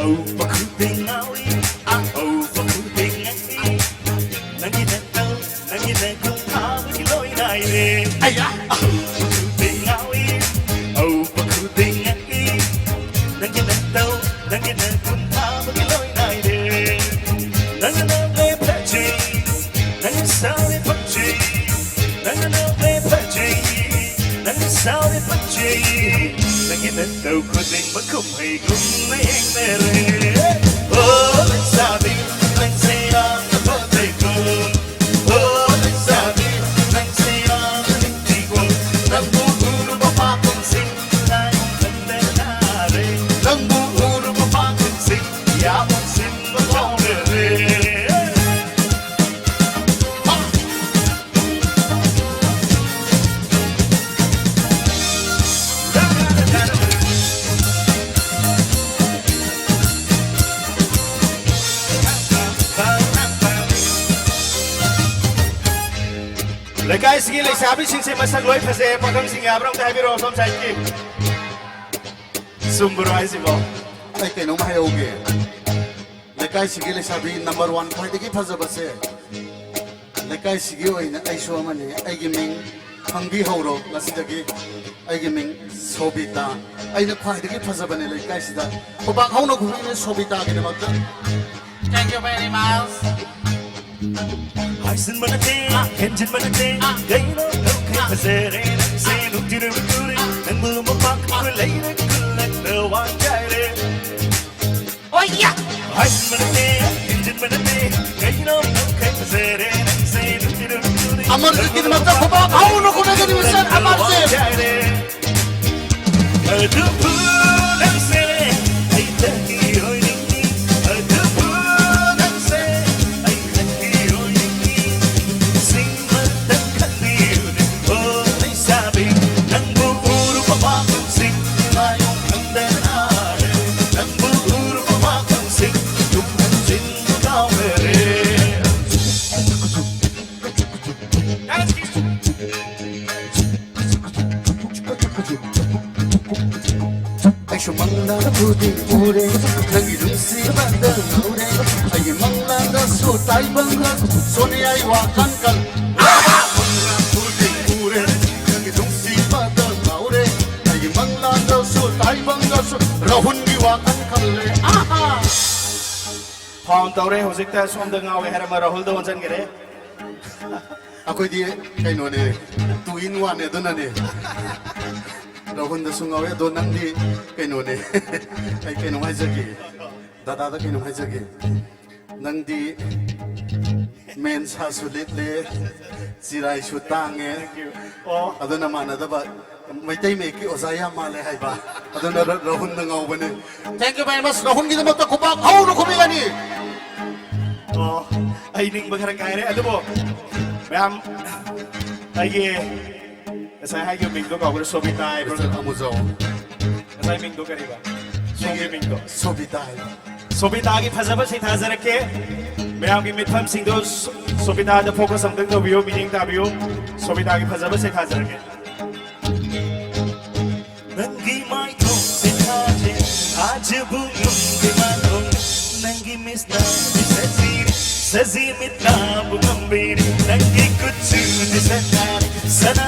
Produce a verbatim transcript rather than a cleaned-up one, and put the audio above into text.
ꯎꯕ ꯈꯨꯗꯤꯡ ꯉꯥꯎꯏ, ꯎꯕ ꯈꯨꯗꯤꯡ ꯉꯛꯏ꯫ ꯅꯪꯒꯤ ꯅꯇꯧ, ꯅꯪꯒꯤ ꯅꯒꯨꯟ ꯊꯥꯕꯒꯤ ꯂꯣꯏ ꯅꯥꯏꯔꯦ꯫ ꯑꯌꯥ! ꯎꯕ ꯈꯨꯗꯤꯡ ꯉꯥꯎꯏ, ꯎꯕ ꯈꯨꯗꯤꯡ ꯉꯛꯏ꯫ ꯅꯪꯒꯤ ꯅꯇꯧ, ꯅꯪꯒꯤ ꯅꯒꯨꯟ ꯊꯥꯕꯒꯤ ꯂꯣꯏ ꯅꯥꯏꯔꯦ꯫ ꯅꯪꯅ ꯅꯣꯛꯂꯦ ꯐꯖꯩ, ꯅꯪꯅ ꯁꯥꯎꯔꯦ ꯄꯛꯆꯩ꯫ ꯅꯪꯅ ꯅꯣꯛꯂꯦ ꯐꯖꯩ, ꯅꯪꯅ ꯁꯥꯎꯔꯦ ꯄꯛꯆꯩ꯫ ꯅꯪꯒꯤ ꯅꯇꯧ ꯈꯨꯗꯤꯡꯃꯛ ꯀꯨꯝꯍꯩꯒꯨꯝꯅ ꯌꯦꯡꯅꯔꯦ꯫ ꯑꯣ ꯂꯩꯁꯥꯕꯤ, ꯅꯪꯁꯦ ꯌꯥꯝꯅ ꯐꯖꯩꯀꯣ꯫ ꯑꯣ ꯂꯩꯁꯥꯕꯤ, ꯅꯪꯁꯦ ꯌꯥꯝꯅ ꯅꯨꯡꯁꯤꯀꯣ꯫ ꯅꯪꯕꯨ ꯎꯔꯨꯕ ꯄꯥꯈꯪꯁꯤꯡ ꯂꯥꯏ ꯈꯟꯗꯅ ꯅꯥꯔꯦ꯫ ꯅꯪꯕꯨ ꯎꯔꯨꯕ ꯄꯥꯈꯪꯁꯤꯡ ꯌꯥꯝꯅ ꯁꯤꯟꯕ ꯐꯥꯎꯅꯔꯦ꯫ ꯂꯩꯀꯥꯏꯁꯤꯒꯤ ꯂꯩꯁꯥꯕꯤꯁꯤꯡꯁꯦ ꯃꯁꯛ ꯂꯣꯏ ꯐꯖꯩ꯫ ꯄꯥꯈꯪꯁꯤꯡ ꯌꯥꯕ꯭ꯔꯥ ꯑꯝꯇ ꯍꯥꯏꯕꯤꯔꯛꯑꯣ ꯁꯣꯝ ꯁꯥꯏꯠꯀꯤ꯫ ꯆꯨꯝꯕ꯭ꯔꯣ ꯍꯥꯏꯁꯤꯕꯣ? ꯑꯩ ꯀꯩꯅꯣꯝ ꯍꯥꯏꯍꯧꯒꯦ꯫ ꯂꯩꯀꯥꯏꯁꯤꯒꯤ ꯂꯩꯁꯥꯕꯤ ꯅꯝꯕꯔ ꯋꯥꯟ ꯈ꯭ꯋꯥꯏꯗꯒꯤ ꯐꯖꯕꯁꯦ ꯂꯩꯀꯥꯏꯁꯤꯒꯤ ꯑꯣꯏꯅ ꯑꯩꯁꯨ ꯑꯃꯅꯤ꯫ ꯑꯩꯒꯤ ꯃꯤꯡ ꯈꯪꯕꯤꯍꯧꯔꯣ ꯉꯁꯤꯗꯒꯤ꯫ ꯑꯩꯒꯤ ꯃꯤꯡ ꯁꯣꯕꯤꯇꯥ꯫ ꯑꯩꯅ ꯈ꯭ꯋꯥꯏꯗꯒꯤ ꯐꯖꯕꯅꯦ ꯂꯩꯀꯥꯏꯁꯤꯗ꯫ ꯈꯨꯕꯥꯛ ꯍꯧꯅ ꯈꯨꯕꯤꯅꯦ ꯁꯣꯕꯤꯇꯥꯒꯤꯗꯃꯛꯇ꯫ Thank you very much. ꯍꯥꯏꯖꯤꯟꯕ ꯅꯠꯇꯦ, ꯍꯦꯟꯖꯤꯟꯕ ꯅꯠꯇꯦ, ꯀꯩꯅꯣ ꯇꯧꯈꯩ ꯐꯖꯔꯦ ꯅꯪꯁꯦ ꯅꯨꯡꯇꯤꯔ ꯎꯔꯦ ꯅꯪꯕꯨ ꯃꯄꯥꯛ ꯂꯩꯔꯦ ꯈꯨꯜꯂꯛꯇ ꯋꯥꯡꯖꯔꯦ꯫ ꯍꯥꯏꯖꯤꯟꯕ ꯅꯠꯇꯦ, ꯍꯦꯟꯖꯤꯟꯕ ꯅꯠꯇꯦ, ꯀꯩꯅꯣ ꯇꯧꯈꯩ ꯐꯖꯔꯦ ꯅꯪꯁꯦ ꯅꯨꯡꯇꯤꯔ ꯎꯔꯦ ꯑꯃꯔꯖꯤꯠꯀꯤꯗꯃꯛꯇ ꯈꯨꯕꯥꯛ ꯍꯧꯅ ꯈꯨꯕꯤꯒꯗꯧꯔꯤꯕꯁꯦ ꯑꯃꯔꯖꯤꯠ꯫ ꯑꯗꯨꯕꯨ ꯅꯪꯁꯦ ꯑꯩ ꯅꯪꯒꯤ ꯑꯣꯏꯅꯤꯡꯉꯤ꯫ ꯑꯗꯨꯕꯨ ꯅꯪꯁꯦ ꯑꯩ ꯅꯪꯒꯤ ꯑꯣꯏꯅꯤꯡꯉꯤ꯫ ꯁꯤꯡꯃꯇ ꯈꯟꯕꯤꯌꯨꯅꯦ, ꯑꯣ ꯂꯩꯁꯥꯕꯤ, ꯅꯪꯕꯨ ꯎꯔꯨꯕ ꯄꯥꯈꯪꯁꯤꯡ ꯃꯥꯌꯣꯡ ꯈꯪꯗꯅ ꯅꯥꯔꯦ꯫ ꯅꯪꯕꯨ ꯎꯔꯨꯕ ꯄꯥꯈꯪꯁꯤꯡ ꯇꯨꯝꯍꯟꯖꯤꯟꯕ ꯀꯥꯎꯅꯔꯦ꯫ ꯁꯨꯃꯪꯗ ꯈꯨꯗꯤꯡ ꯎꯔꯦ, ꯅꯪꯒꯤ ꯅꯨꯡꯁꯤꯕꯗ ꯉꯥꯎꯔꯦ꯫ ꯑꯩꯒꯤ ꯃꯪꯂꯥꯟꯗꯁꯨ ꯇꯥꯏꯕꯪꯗꯁꯨ ꯁꯣꯅꯤꯌꯥ ꯑꯩ ꯋꯥꯈꯜ ꯈꯜ꯫ ꯃꯪꯂꯥꯟ ꯈꯨꯗꯤꯡ ꯎꯔꯦ, ꯅꯪꯒꯤ ꯅꯨꯡꯁꯤꯕꯗ ꯉꯥꯎꯔꯦ꯫ ꯑꯩꯒꯤ ꯃꯪꯂꯥꯟꯗꯁꯨ ꯇꯥꯏꯕꯪꯗꯁꯨ ꯔꯥꯍꯨꯜꯒꯤ ꯋꯥꯈꯜ ꯈꯜꯂꯦ꯫ ꯑꯍꯥ! ꯐꯣꯟ ꯇꯧꯔꯦ, ꯍꯧꯖꯤꯛꯇ ꯁꯣꯝꯗ ꯉꯥꯎꯋꯦ ꯍꯥꯏꯔꯝꯕ ꯔꯥꯍꯨꯜꯗ ꯑꯣꯟꯁꯤꯟꯈꯔꯦ꯫ ꯑꯩꯈꯣꯏꯗꯤ ꯀꯩꯅꯣꯅꯦ, two in one ꯅꯦ, ꯑꯗꯨꯅꯅꯦ꯫ ꯔꯥꯍꯨꯜꯗꯁꯨ ꯉꯥꯎꯋꯦ, ꯑꯗꯣ ꯅꯪꯗꯤ ꯀꯩꯅꯣꯅꯦ꯫ ꯑꯩ ꯀꯩꯅꯣꯝ ꯍꯥꯏꯖꯒꯦ, ꯗꯥꯗꯥꯗ ꯀꯩꯅꯣꯝ ꯍꯥꯏꯖꯒꯦ꯫ ꯅꯪꯗꯤ ꯃꯦꯟꯁꯥꯁꯨ ꯂꯤꯠꯂꯦ, ꯆꯤꯔꯥꯏꯁꯨ ꯇꯥꯡꯉꯦ꯫ ꯑꯣ꯫ ꯑꯗꯨꯅ ꯃꯥꯟꯅꯗꯕ ꯃꯩꯇꯩ ꯃꯌꯦꯛꯀꯤ ꯑꯣꯖꯥ ꯌꯥꯝ ꯃꯥꯜꯂꯦ ꯍꯥꯏꯕ꯫ ꯑꯗꯨꯅ ꯔ-, ꯔꯥꯍꯨꯜꯗ ꯉꯥꯎꯕꯅꯦ꯫ Thank you very much꯫ ꯔꯥꯍꯨꯜꯒꯤꯗꯃꯛꯇ ꯈꯨꯕꯥꯛ ꯍꯧꯅ ꯈꯨꯕꯤꯒꯅꯤ꯫ ꯑꯣ, ꯑꯩ ꯅꯤꯡꯕ ꯈꯔ ꯀꯥꯏꯔꯦ꯫ ꯑꯗꯨꯕꯨ ꯃꯌꯥꯝ, ꯑꯩꯒꯤ ꯉꯁꯥꯏ ꯍꯥꯏꯈꯤꯕ ꯃꯤꯡꯗꯣ ꯀꯥꯎꯈ꯭ꯔꯦ, ꯁꯣꯕꯤꯇꯥ ꯍꯥꯏꯕ꯭ꯔꯣ? Mister ꯑꯃꯨꯖꯥꯎ꯫ ꯉꯁꯥꯏ ꯃꯤꯡꯗꯣ ꯀꯔꯤꯕ? ꯁꯣꯝꯒꯤ ꯃꯤꯡꯗꯣ? ꯁꯣꯕꯤꯇꯥ ꯍꯥꯏꯕ꯫ ꯁꯣꯕꯤꯇꯥꯒꯤ ꯐꯖꯕ ꯁꯩꯊꯥꯖꯔꯛꯀꯦ꯫ ꯃꯌꯥꯝꯒꯤ ꯃꯤꯠꯐꯝꯁꯤꯡꯗꯣ ꯁꯣ-, ꯁꯣꯕꯤꯇꯥꯗ focus ꯑꯝꯇꯪ ꯇꯧꯕꯤꯌꯨ, ꯃꯤꯠꯌꯦꯡ ꯇꯥꯕꯤꯌꯨ꯫ ꯁꯣꯕꯤꯇꯥꯒꯤ ꯐꯖꯕ ꯁꯩꯊꯥꯖꯔꯛꯀꯦ꯫ ꯅꯪꯒꯤ ꯃꯥꯏꯊꯣꯡ ꯁꯤꯊꯥꯖꯦ, ꯊꯥꯖꯕꯨ ꯉꯝꯗꯦ ꯃꯥꯊꯣꯡ꯫ ꯅꯪꯒꯤ ꯃꯤꯁꯅꯥꯗꯤ ꯁꯖꯤꯔꯤ, ꯁꯖꯤ ꯃꯤꯠꯅꯥꯕꯨ ꯉꯝꯕꯤꯔꯤ꯫ ꯅꯪꯒꯤ ꯀꯨꯆꯨꯗꯤ ꯁꯅꯥꯔꯤ, ꯁꯅꯥ